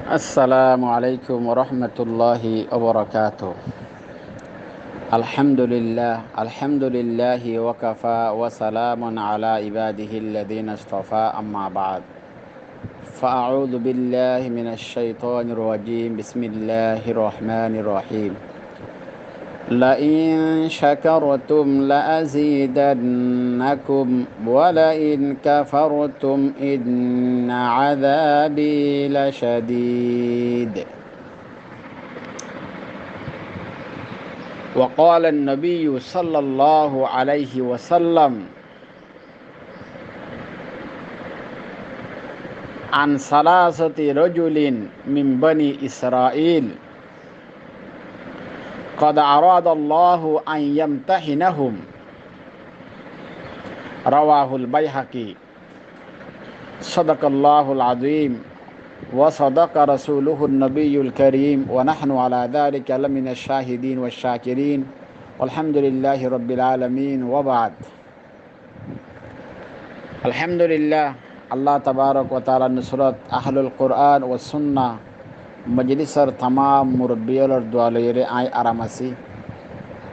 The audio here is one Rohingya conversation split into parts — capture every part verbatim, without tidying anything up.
السلام عليكم ورحمة الله وبركاته. الحمد لله، الحمد لله وكفى وسلام على عباده الذين اصطفى، أما بعد. فأعوذ بالله من الشيطان الرجيم. بسم الله الرحمن الرحيم. لئن شكرتم لأزيدنكم ولئن كفرتم إن عذابي لشديد. وقال النبي صلى الله عليه وسلم عن ثلاثة رجل من بني إسرائيل قد أراد الله أن يمتحنهم. رواه البيهقي. صدق الله العظيم وصدق رسوله النبي الكريم ونحن على ذلك لمن الشاهدين والشاكرين والحمد لله رب العالمين وبعد. Alhamdulillah, Allah tabarak wa taala nusrot, Ahlul Quran wa Sunna mojlisor tamam murubbi ólor dua loiyóre aññí aram así.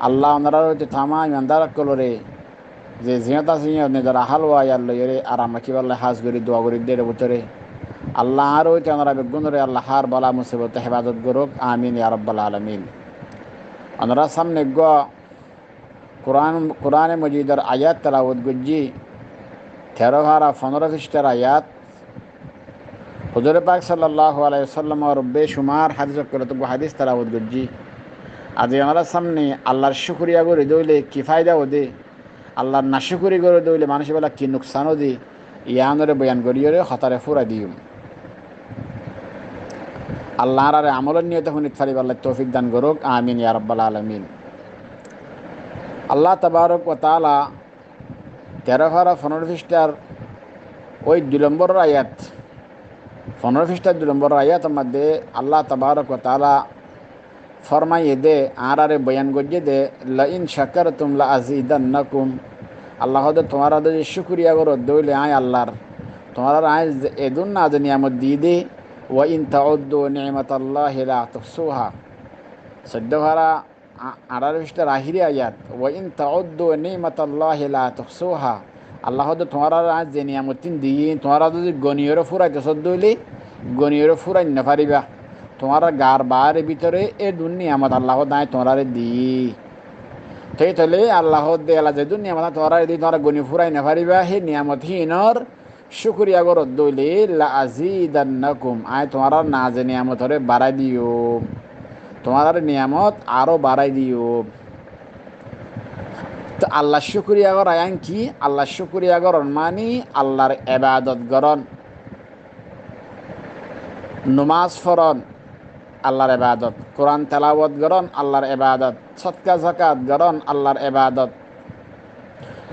Allah onorar uore tamam imandar ókkolore ze ziyót asé, ziyót nizor ahál wayal loiyóre aram rakíballa hás gorí dua gorí der bútore. Allah añár uore onora beggúnore Allah hár bala musibot hefazot gorouk. Amin ya rabbal alamin. Onorar samne eggúa Kuran, Kurane Mojidor ayat telawot goijjí, teró fara fonóro fistar ayat. Huzure Pak sallallahu alaihi wasallamor becumar hadis ókkolot eggúa hadis telawot goijjí. Aijja onorar samne Allahr cúkuriya gorí dóile ki faida ó de, Allahr nacúkuri gorí dóile manúic bela ki nuksan ó de, yiánore boyan goríyore hotare fúrai diyum. Allah añárare amolor niyote fúnit fariballa toufik dan gorouk. Amin ya rabbal alamin. Allah tabarak wa taala teró fara fonóro fistar ói dui lombor ayat, fonóro fistar dui lombor ayator modde Allah tabarak wa taala formaiye de, añárare boyan goijjé de, "لئن شكرتم لأزيدنكم." Allah hoó de, tuáñra zodi cúkuriya goró de óile aññí Allahr, tuáñrare aññí ze edún naze niyamot diyí de, "وإن تعدوا نعمة الله لا تحصوها." Soiddó fara a-, añçáro fistar ahíri ayat, "وإن تعدوا نعمة الله لا تحصوها." Allah hoó de, tuáñrare aññí ze niyamot ín diyí, tuáñra zodi goniyóre fúraito sódde óile, goniyóre fúrai nofaribá. Tuáñrar gaar baáre bútore edún niyamot Allah hoó de aññí tuáñrare diyí. Te tóile Allah hoó de, ela zedún niyamot aññí tuáñrare diyí, tuáñra goni fúrai nofaribá, hé niyamot hínor cúkuriya goró de óile, "لأزيدنكم", aññí tuáñrar naze niyamotore barái diyum. Tuáñrar niyamot aró barái diyum. Te Allahr cúkuriya gorá yián ki? Allahr cúkuriya gorón mani Allahr ebadot gorón. Nomás forón Allahr ebadot, Kuran telawot gorón Allahr ebadot, sódka zakat gorón Allahr ebadot,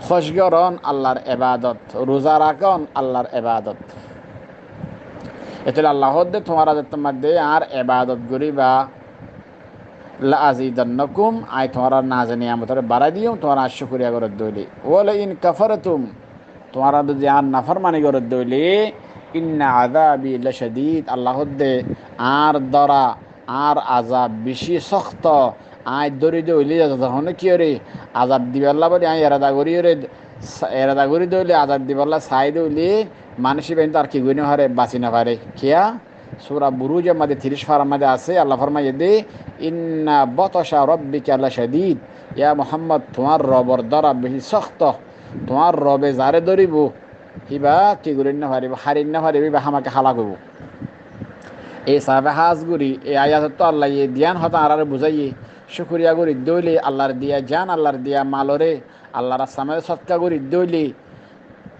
hóc gorón Allahr ebadot, ruza rakón Allahr ebadot. Etólla Allah hoó de, tuáñra zettót modde añár ebadot goríba, "لأزيدنكم", aññí tuáñrar naze niyamotore barái diyum, tuáñra añár cúkuriya goró de óile. "ولئن كفرتم", tuáñra zodi añár naformani goró de óile, "إن عذابي لشديد", Allah hoó de, añár dóra, añár azab beci sókto, aññí dóri de óile, zahóne kiyóre, azab dibálla bóli aññí erada goríyore, sa-, erada gorí de óile, azab dibálla sai de óile, manúic íba íntu ar ki gorí nofaré, basi nofaré. Kiyá? Sura Burujor modde tiríc farar modde asé, Allah formaiyé de, "إن بطش ربك لشديد." Ya Muhammod, tuáñr Robor dóra beci sókto. Tuáñr Robe zaré dóribou, híba ki gorí nofaribóu, hári nofaribóu, híba hámaka hálak óibou. Ei hísafe hás gorí ei ayatot Allaye diyán hotá añáráre buzáiye, cúkuriya gorí de óile, Allahr diya jan, Allahr diya maloré, Allahr rasta modde sódka gorí de óile,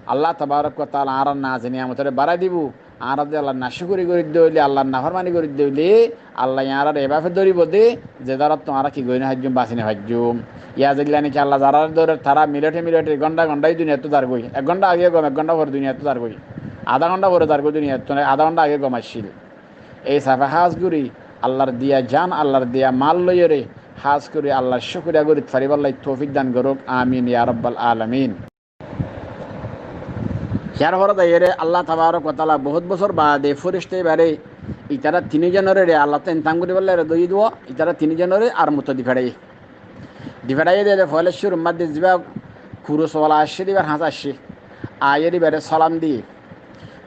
Allah tabarak wa taala añárar naze niyamotore barái dibou. Añára zodi Allahr nacúkuri gorí de óile, Allahr naformani gorí de óile, Allaye añáráre eibáfe dóribou de, ze dórattú añára ki gorí nofaijjum, basi nofaijjum. Yá zeilla niki Allah zaráre dórer, tará minute minute, gónda gónda duniyattu zargói. Ek gónda age gom, ek gónda fore duniyattu zargói. Adá gónda fore zargói duniyattu, adá gónda age gom accíl. Ei hísafe hás gorí Allahr diya jan, Allahr diya mal loiyóre, hás gorí Allahr cúkuriya gorít faribálla toufik dan gorouk. Amin ya rabbal alamin. Híyar fore zaiyóre Allah tabarak wa taala bout bosór baade fírista íbaré Itará tinízonoré re Allattú intam goríbolla re dóiyi duwa, itará tinízonoré ar mutto di feçáiye. Di feçáiye de, de foóila cúrur maddé zibá kurus wala aiccé de íbar hañsé aiccé. Aiyóre íbaré sálam diyé.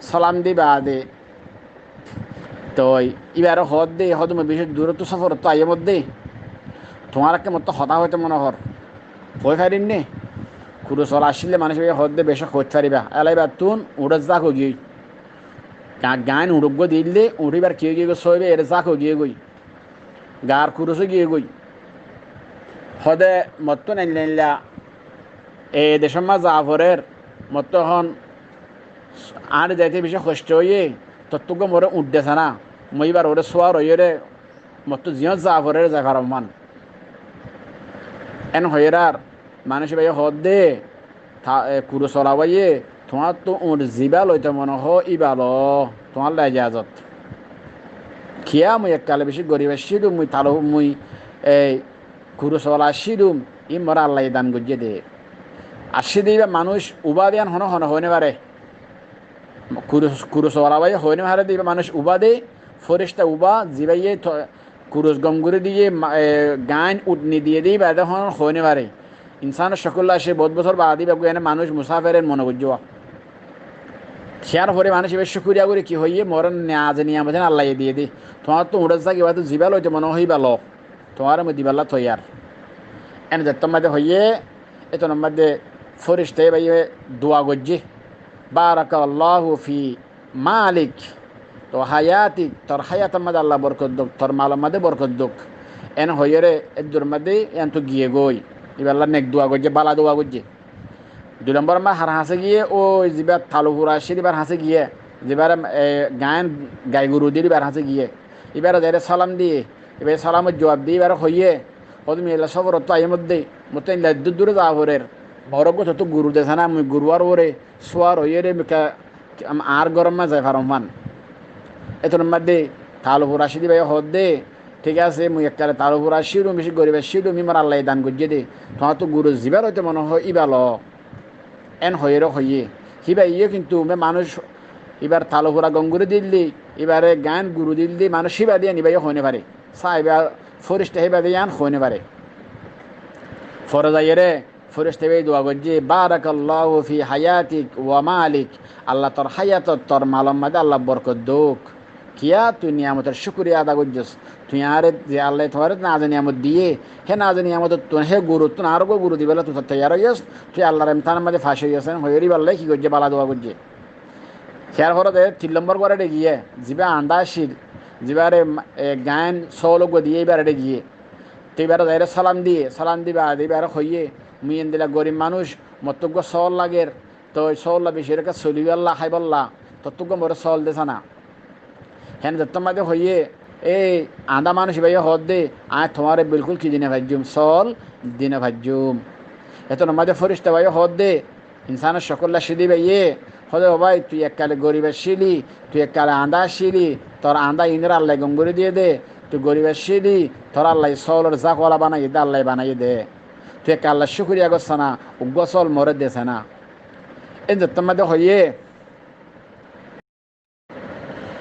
Sálam di baade toi íbaré hoódde, hoódde mui bicí duróttu sóforottú aiyóm de. Tuáñrakke mottú hotá hoitó mone hoór. Hoói farim né? Kurus wala aiccíl de manúic íbaye hoódde bicí hoóit faribá. Ela íbattún uñçór zák óigiyói. Ga-, gaáin uñçóggua diíl de, uñçó íbar ki óigiyoi goi, sóibe eré zák óigiyoi goi. Gaar kurus óigiyoi goi. Hoóde mottú neilla neilla e decór mazé zaa forer, mottú ehón añáre zaite bicí hocthó óiye, tottú uggúa moré uñth desa ná, mui íbar uore súar óiyore mottú ziyót zaa forer zai farom fán. En hoiyóre ar manúic íbaye hoódde, ta-, e, kurus wala báiye, tuáñttú uñth zibá loitó mone hoó íba loó, tuáñlla ejazot. Kiyá mui ekkale bicí gorib accílum, mui talu, mui, e, kurus wala accílum, í moré Allaye dan goijjé de. Aiccé de íba manúic ubá de yían honó hone hoói no fare. Kurus, kurus wala báiye hoói no fare de íba manúic ubá de, fóricta ubá, zibáye to-, kurus gom gorí diyé, ma-, e, gaáin uñth nidiyé de íba de honó hoói no fare. Insánor cókil aiccé bout bosór baade íba uggúa ene manúic musáfer en mone goijjé. Kiyár fore manúic íba cúkuriya gorí ki hoiyé, moré naz niyamot en Allaye diyé de. Tuáñttú uñçór zák íbattú zibá loitó mone hoó íba loó. Tuáñre mui dibálla toiyar. En zettór maddé hoiyé, étunor maddé fóricta íbaye dua goijjé. Barakallahu fi malik, to hayatik, tor háyator maddé Allah borkot douk, tor malor maddé borkot douk. En hoiyóre eddur maddé yíantu giyé goi. Íballa nek dua goijjé, bála dua goijjé. Dui lombor maddé har hañsé giyé, ói zibá talu fura accíl íbar hañsé giyé, zibáre, e, gaáin gai guru diyé íbar hañsé giyé. Íbare zaiyóre sálam diyé, íbaye sálamor juab diyé, íbare hoiyé, hoódde mui eilla sóforottú aiyóm de, mottú eilla dúr dúre zaa forer, moré uggúa tottú guru desa ná, mui guruwar uore súar óiyore mui ke-, ke-, am-, añár góror mazé zai farom fán. Étunor maddé talu fura accíl de íbaye hoódde, thík asé, mui ekkale talu fura accílum, bicí gorib accílum, mui moré Allaye dan goijjé de. Tuáñttú guru zibá loitó mone hoó íba loó. En hoiyóre hoiyé. Híbayó kintu me manúic íbar talu fura gom gorí diyíl de, íbare gaáin guru diyíl de, manúic híba de yían íbaye hoói no fare. Sá íba fóricta híba de yían hoói no fare. Fore zaiyóre fóricta íbaye dua goijjé, barakallahu fi hayatik wa malik, Allah tor háyatot, tor malor maddé Allah borkot douk. Kiyá tui niyamotor cúkuriya ada goijjós. Tui añáre ze Allaye tuáñre naze niyamot diyé, hé naze niyamotottún, hé guruttún añáre uggúa guru dibálla tui toiyar óiyos, tui Allar emtihanor maddé fac óiyos, en hoiyóre íballá ki goijjé, bála dua goijjé. Hiyar fore de tin lombor uore giyé, zibá andá accíl, zibáre, e, gaáin sóol uggúa diyé íbare giyé. Te íbare zaiyóre sálam diyé, sálam di baade íbare hoiyé, mui endilla gorib manúic, mottú uggúa sóol lager, toi sóolla bicí rakká solibálla, háibolla, tottú uggúa moré sóol desa ná. Héen zettór maddé hoiyé, ei andá manúic íbaye hoódde, aññí tuáñre bilkúl ki di no faijjúm, sóol di no faijjúm. Étunor maddé fóricta báiye hoódde, insánor cókil aiccé de íbaye, hoódde, ó bái, tui ekkale gorib accíli, tui ekkale andá accíli, tor andá iínore Allaye gom gorí diyé de, tui gorib accíli, toré Allaye sóolor zák wala banaiyé de, Allaye banaiyé de. Tui ekka Allar cúkuriya gossá ná, uggúa sóol moré desa ná. En zettór maddé hoiyé,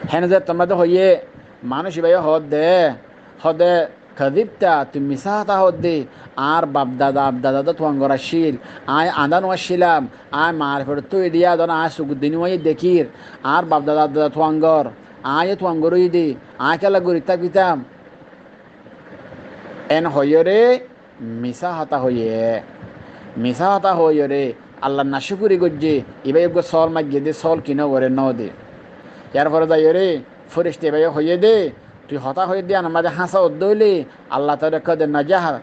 Héen ze tuáñra de hoiyé, manúic ibáye hoódde, hoódde, "Kazibta, tui misá hotá hoódde, añár bafdada, afdada de tuáñgor accíl, aññí añdá nuaccílam, aññí maarifot óiye de yían aññí suk dinúaye dekír, añár bafdada, afdada tuáñgor, aññí yó tuáñgor óiye de, aññí kiyólla gorí tákitám?" En hoiyóre, misá hotá hoiyé, misá hotá hoiyóre, Allar nacúkuri goijjé, ibáye eggúa sóol maiggé dé, sóol ki nogoré, node. Yárfore zaiyóre, fírista ibáye hoiyé dé, tui hotá hoiyé dé yíanor mazé háñsa ódde óile, Allah toré kode najaha,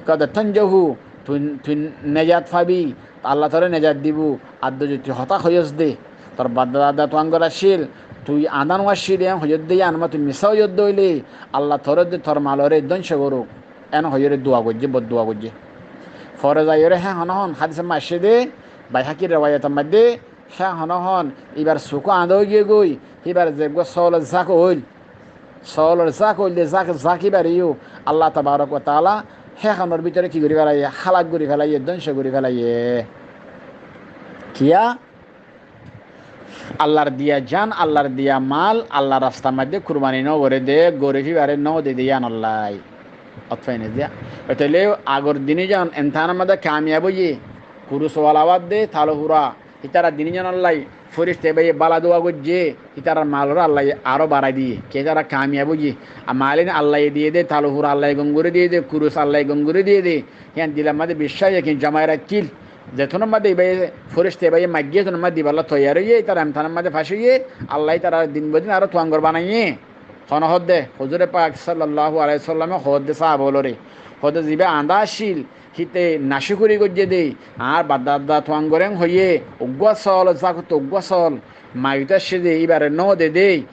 kode tanjahu, tui, tui nejat fabi, Allah toré nejat dibou, ar zodi tui hotá hoiyós dé, tor bafdada tuáñgor accíl, tui añdá nuaccíl, yían hoiyós dé yíanor mazé tui misá hoiyós dé óile, Allah toré de tor maloré dóngco gorouk. En hoiyóre dua goijjé, boddua goijjé. Fore zaiyóre hé honó hon, hádisor mazé aiccé dé, Baihakir rewayotor mazé, hé honó hon, ibar suk añdá óigiyoi, híbar zeggúa sóolor zák óil, sóolor zák óil dé, zák, zák íbareyó, Allah tabarak wa taala, hé honór bútore ki gorí felaiyé, hálak gorí felaiyé, dóngco gorí felaiyé. Kiyá? Allar diya jan, Allar diya mal, Allar rastar maze kurbani no gore de, gorif ibare no de de yíanolla. Ótfaine diya. Ótoile agor dini zon emtihanor maze kamiyab óiye, kurus wala bade talu fura, ítara dini zonolla forista ibáye bála dua goijje, ítarar malore Allaye aró barai diye, ke ítara kamiyab óiye. Ar mal in Allaye diye de, talu fura Allaye gom gori diye de, kurus Allaye gom gori diye de, híyan dilor maze biccác, yakin zomai raikkíl. Zetunor maze ibáye forista ibáye maigge, etunor maze diballa toiyar óiye, ítara emtihanor maze fas óiye, Allaye ítarare din bodin aró tuangor banaiye. Hone hoódde, huzure pak sallallahu alaihi wasallame hoódde sahaba ólore, hoódde ziba añdá accíl, híte nacúkuri goijje de, añár bafdada tuangorén hoiyé, uggúa sool, zakottú uggúa sool maiyot aiccé de, íbare no de de,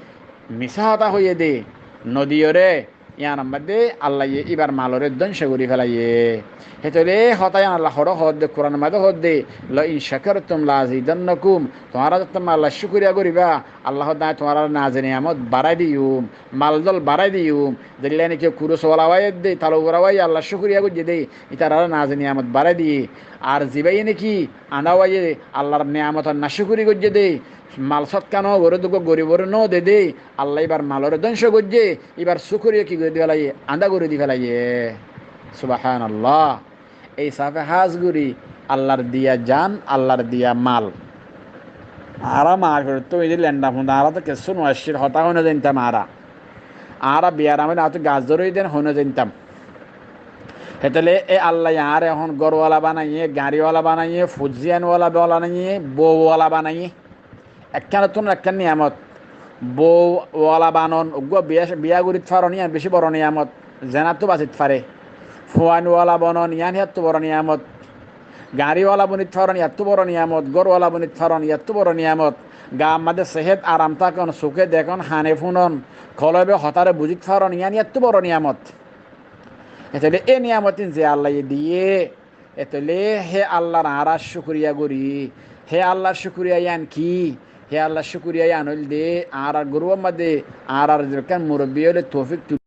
misá hotá hoiyé de, no diyóre, yíanor maze Allaye íbar malore dóngco gorí felaiyé. Hétoile hotá yían Alla hoçé hoódde, Kuranor maze hoódde, "La in shakartum la azidannakum." Tuáñra zettó Allar cúkuriya goríba, Alla hoódde, añí tuáñrare naze niyamot barái diyum, mal dol barái diyum. Zeilla niki kurus wala bade, talu fura bade Allar cúkuriya goijje de, ítarare naze niyamot barái diye. Ar zibáye niki añdá bade Allar niyamotor nacúkuri goijje de, mal sódka no gore de, uggúa goribore no de de, Allaye íbar malore dóngco goijje, íbar cúkuriya ki gori di felaiyé, añdá gori di felaiyé. Subhánallah. Ei hísafe hás gori Allar diya jan, Allar diya mal. Añára maáfi rottú ói de lenda funda, añára to kessú no accíl, hotá hone zaintam añára. Añára biyaram óile añáttu gas dóri den hone zaintam. Hétoile e Allaye añáre ehón gór wala banaiye, gañri wala banaiye, fuziyan wala banaiye, bou wala banaiye. Ekkán ottún ekkán niyamot. Bou wala banon, uggúa biya, biya gorit faron, yían bicí boro niyamot. Zenattú basit fare. Fuain wala bonon, yían híyattú boro niyamot. Gañri wala bonit faron, yíattú boro niyamot. Gór wala bonit faron, yíattú boro niyamot. Gaar maze sehet aram tákon, suke dekón, hane fúnon, kolobe hotáre buzit faron, yían yíattú boro niyamot. Etóle e niyamotin ze Allaye diye, etóle hé Allar añára cúkuriya gorí. Hé Allar cúkuriya yían ki? Hé Allar cúkuriya yían óilde añárar gurúfor maze añárar zekkán murobbi óile Toufik Tuli.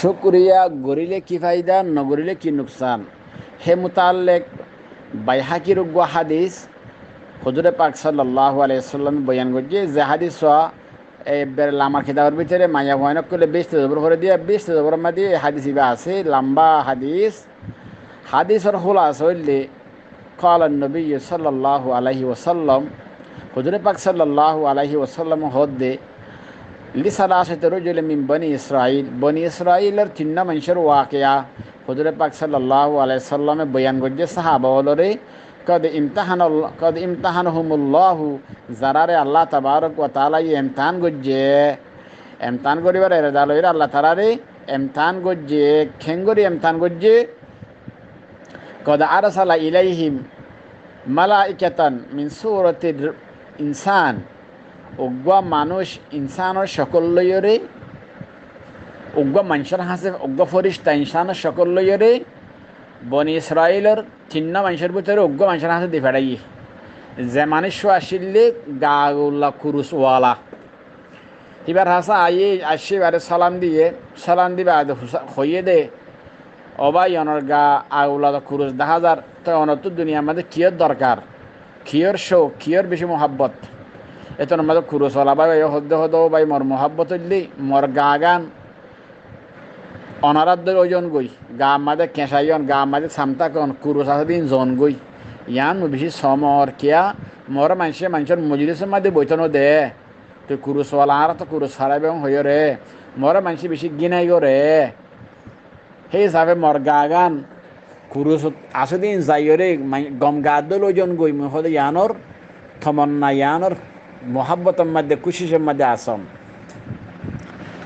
Cúkuriya goríle ki faida, no goríle ki nuksan? Hé mutallek Baihakir uggúa hádis, Huzure Pak sallallahu alaihi wasallame boyan goijjé, ze hádis uwá Ebbe lamar kitabor bútore maiyafuain ókkole beci tadabur goré de, beci tadabur maze e hádis ibá asé, lamba hádis. Hádisor húlasa óilde, قال النبي صلى الله عليه وسلم, Huzure Pak sallallahu alaihi wasallam hoódde, لثلاثة رجال من بني إسرائيل, Boni Israilor tinnwá maincór wakiya Huzure Pak sallallahu alaihi wasallame boyan goijjé sahaba ólore, قد امتحن الله، قد امتحنهم الله, zaráre Allah tabarak wa taalaye emtihan goijjé. Emtihan goríbar erada loiyóre Allah taalaye emtihan goijjé. Keéngorí emtihan goijjé? قد أرسل إليهم ملائكة من صورة الإنسان. Uggúa manúic insánor cókol loiyóre, uggúa maincór hañsé, uggúa fóricta insánor cókol loiyóre, Boni Israilor tinnwá maincór bútore uggúa maincór hañsé di feçáiye. Ze manúic uwá accíl de gaa gulla kurus wala. Híbar hañsé aiyé, aiccé híbare salam diyé, salam di baade hoiyé de, "Ó bái, onor gaa gulla kurus dahá zar, toi onottú duniyar maze kiyór dorkar, kiyór cóuk, kiyór beci muhábbot?" Etór maze kurus wala bái bái hoódde hoódde, "Ó bái, mor muhábbot óilde mor gaa gán onorár dóilla óizon goi, gaa maze keñc aiyón, gaa maze sam tákon, kurus asé de ín zoon goi. Yián mui beci soómor, kiyá, more maincé maincór mojlisor maze boitó no de. Toi kurus wala, añára to kurus faraibá hoiyóre, more maincé beci gínai goré. Hé hísafe mor gaa gán kurus asé de ín zaiyóre, gom gaa dóilla óizon goi," mui hoódde yiánor tomonna, yiánor muhábbotor maze, kúcicor maze asón.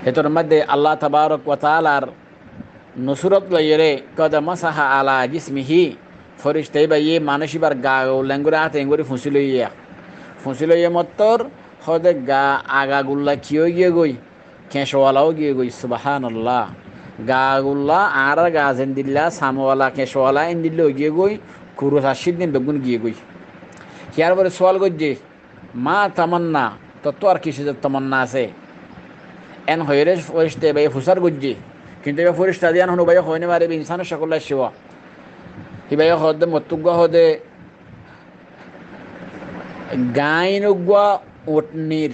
Hétor maze Allah tabarak wa taalar nusurot loiyóre, "قد مسح على جسمه", fóricta íbaye manúic íbar gaa gulla engori áte engori fuñsí loiyé. Fuñsí loiyé mottor hoódde gaa aga gulla ki óigiyé goi? Keñc wala óigiyé goi, subhánallah. Gaa gulla añárar gaa zendilla, sam wala, keñc wala, endilla óigiyé goi, kurus accíl de ín beggún giyé goi. Híyar fore sual goijjé, "ما تتمنى, tottú ar ki cizor tomonna asé?" En hoiyóre fóricta íbaye fusár goijjé. Kintu íba fóricta de yián honó báiye hoói no fare, íba insánor cókol aiccé. Híbaye hoódde, mottú uggúa hoódde, gaa ín uggúa uñtnir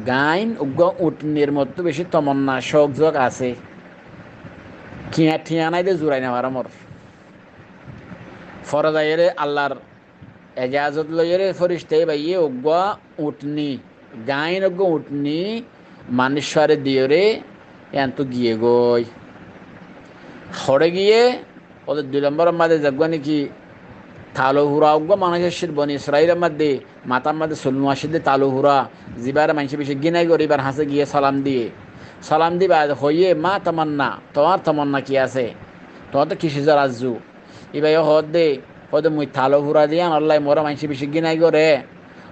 gaáin, uggúa uñtnir mottú bicí tomonna, cók-zók asé. Kiañ thiañ nái de zurai nofaré mor. Fore zaiyóre Allar ejazot loiyóre fóricta íbaye uggúa uñtni, gaáin uggúa uñtni manúic cúare diyoré yíantu giyé goi. Hoçé giyé, óde dui lombóror máze zeggúa néki talu hura uggúa manúic accíl Boni Israilor máze, matár máze sul no accíl de talu hura, zibáre maincé bicí gínai goré, íbar hañsé giyé salam diyé. Salam di baade hoiyé, "Má tamanna, tuáñr tomonna ki asé? Tuáñr tó ki cizor arzu?" Íbaye hoódde, hoódde, "Mui talu hura de yíanolla moré maincé bicí gínai goré,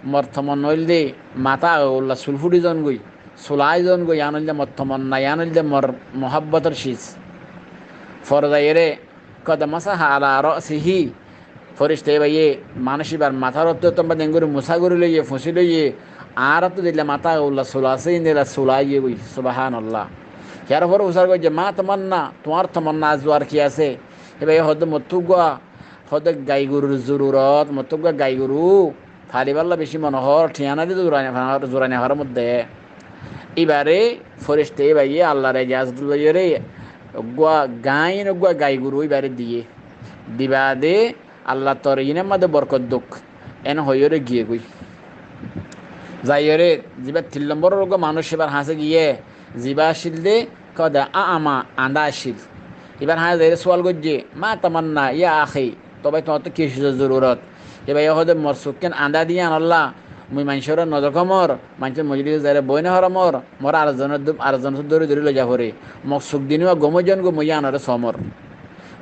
mor tomonna óilde matá agolla sul fúçi zon goi, sul ai zon goi, yián óilde mor tomonna, yián óilde mor muhábbotor ciz." Fore zaiyóre, "Qad masaha ala ra'sihi." Fóricta íbaye manúic íbar matár ottú tomba dengóri musá gorí loiyé, fuñsí loiyé, añár ottú dilla matá agolla sul asé, endilla sul aiyé goi, subhánallah. Híyar fore fusár goijjé, "Má tamanna, tuáñr tomonna arzu ar ki asé?" Íbaye hoódde, "Mottú uggúa hoódde gai gorur zorurot, mottú uggúa gai goru falibálla bicí mone hoór, thiañ nái de zurai nofaré, zurai nofaré mor de." Íbaré fóricta íbaye Allar ejazot loiyóre uggúa gaáin uggúa gai goru íbaré diyé. Di baade, "Allah tor iínor máze borkot douk," en hoiyóre giyé goi. Zaiyóre zibá tin lombóror uggúa manúic íbar hañsé giyé, zibá accíl de, hoódde, "A'ama", andá accíl. Íbar hañsé zaiyóre sual goijjé, "Má tamanna ya ahi, tó bái tuáñr tó ki cizor zorurot?" Íbaye hoódde, "Mor sukkán andá de yíanolla mui maincóre no zokomor, maincór mojlisot zaiyóre boói nofaramor, moré ar zonor dú-, ar zonottú dóri dóri loiza foré. Mor suk dinúa gom ói zon goi, mui yíanoré soómor."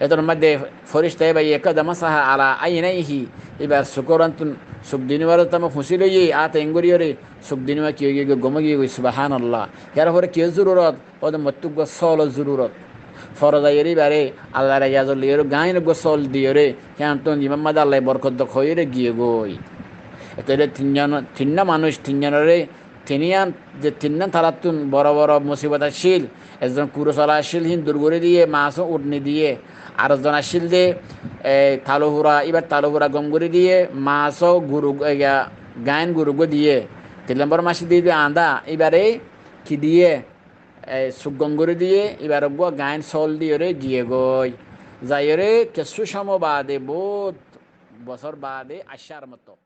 Étor máze fóricta íbaye, "Qad masaha ala ainaihi", íbar sukór ottún suk dinúare tama fuñsí loiyé, añáte engoriyóre suk dinúa ki ói giyé goi, gom ói giyé goi, subhánallah. Híyar fore ki zorurot? Óde mottú uggúa sólor zorurot. Fore zaiyóre íbaré Allar ejazot loiyóre gaáin uggúa sól diyoré, híanottún ibár máze Allaye borkot douk hoiyóre giyé goi. Etolla tin zon, tinnwá manúic, tin zonoré, tin yían ze tinnwá talattún boro boro musibot accíl, ezzon kuru sola accíl, híin dur gorí diyé, maasó uñtni diyé, ar ezzon accíl de, e, talu hura, íbar talu hura gom gorí diyé, maasó guru, e, gaáin guru uggúa diyé, tin lombóror máze diyé de andá, íbaré ki diyé, e, suk gom gorí diyé, íbaré uggúa gaáin sól diyoré giyé goi. Zaiyóre kessú cómot baade, boóut bosór baade aiccé ar mottó.